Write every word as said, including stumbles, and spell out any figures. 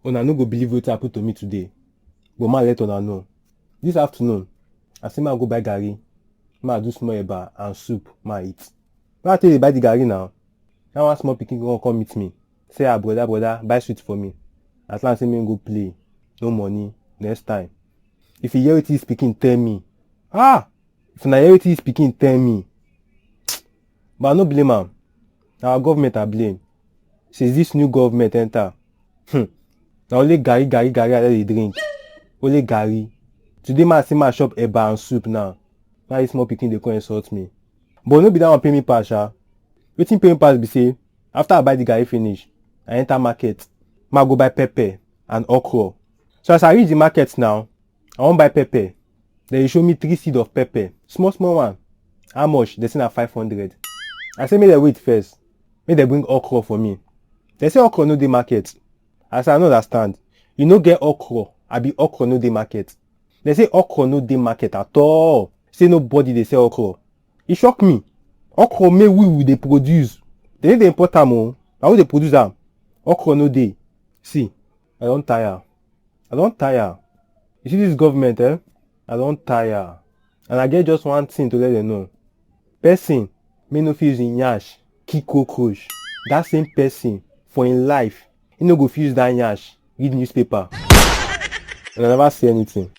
Una no go believe wetin happen to me today, but ma let una know. This afternoon, I say ma go buy garri, ma do small eba and soup, ma eat. When I take dey buy the garri now, that one small pikin come come meet me, say, "Ah, brother, brother, buy sweet for me." I tell am say make go play, no money, next time. If you hear wetin this pikin tell me, ah, if una hear wetin this pikin tell me, but I no blame am. Na our government I blame. Since this new government enter, hmm, na only garri, garri, garri I dey drink. Only garri. Today ma say ma chop eba and soup now. Now this small pikin dey come insult me. But no be that one pay me pass, sha. Wetin pay me pass be say, after I buy the garri finish, I enter market. Ma go buy pepper and okra. So as I reach the market now, I wan buy pepper. Then you show me three seed of pepper, small small one. How much? They say na five hundred. I say make dem wait first, make dem bring okra for me. They say okra no dey market. I say I no understand. You no get okra, abi okra no dey market? They say okra no dey market at all. Say nobody dey sell okra. E shock me. Okra make we we dey produce. They no dey import am o. Na we dey produce am. Okra no dey. See, I don tire. I don tire. You see this government, eh? I don tire. And I get just one thing to let them know. Person may no fit use im nyash kill cockroach. That same person for im life, he no go fit use that nyash read newspaper. And I never see anything.